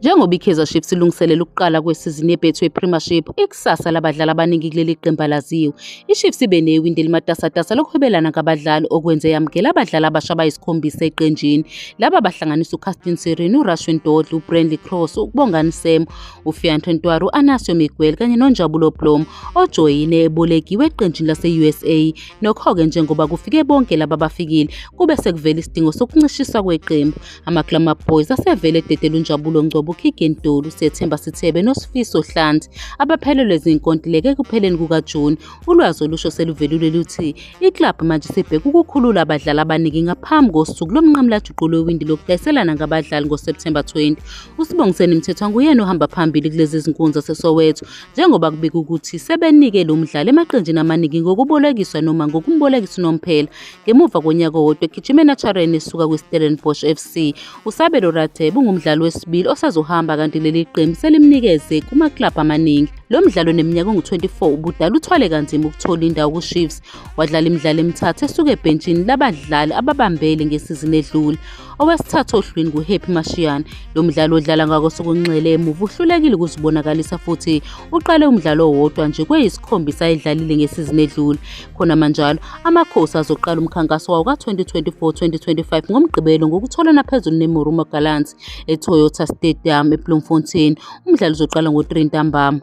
Njengoba iKaizer Chiefs ilungiselela ukuqala kwesizini yeBetway Premiership, ikusasa labadlali abaningi kuleli qembu alaziwa. IChiefs ibe newindi elimatasatasa lokuhwebelana ngabadlali okwenze yamukela abadlali abasha abayisikhombisa eqenjini. Laba bahlanganisa uCastin Sirino, uRushwin Dortley, uBrandley Cross, uBongani Sam, uFianto Ntwari, u-Anasio Miguel kanye noNjabulo Blom ojoyine ebolekiwe eqenjini lase-USA. Nokho-ke njengoba kufike bonke laba bafikile, kube sekuvela isidingo sokuncishiswa kweqembu. AmaGlamour Boys asevele ededela uNjabulo Ngcobo, uKeagan Dolly, uSethemba Sithebe noSifiso Hlanti abaphelelwe zinkontileka ekupheleni kukaJuni. Ulwazi olusho seluvelile luthi iklabhu manje isibheke ukukhulula abadlali abaningi ngaphambi kosuku lomnqamulajuqu lwewindi lokudayiselana ngabadlali ngoSepthemba 20. USibongiseni Mthethwa nguyena ohamba phambili kulezi zinkunzi zaseSoweto njengoba kubika ukuthi sebenike lo mdlali emaqenjini amaningi ngokubolekiswa noma ngokumbolekisa unomphela. Ngemuva konyaka owodwa egijima eNaturena esuka kwiStellenbosch FC, uSabelo Radebe ungumdlali wesibili osazohamba kanti leli qembu selimnikeze kumaklabhu amaningi. Lo mdlalo oneminyaka engu-24 ubudala uthwale kanzima ukuthola indawo kuChiefs. Wadlala imidlalo emithathu esuka ebhentshini labadlali ababambele ngesizini edlule. Owesithathu ohlwini nguHappy Mashiane. Lo mdlali odlala ngakwesokunxele emuva uhlulekile ukuzibonakalisa futhi uqale umdlalo owodwa nje kweyisikhombisa ayidlalile ngesizini edlule. Khonamanjalo, Amakhosi azoqala umkhankaso wawo ka-2024-2025 ngoMgqibelo ngokutholana phezulu neMarumo Gallants eToyota Stadium eBloemfontein. Umdlalo uzoqala ngo-3 ntambama.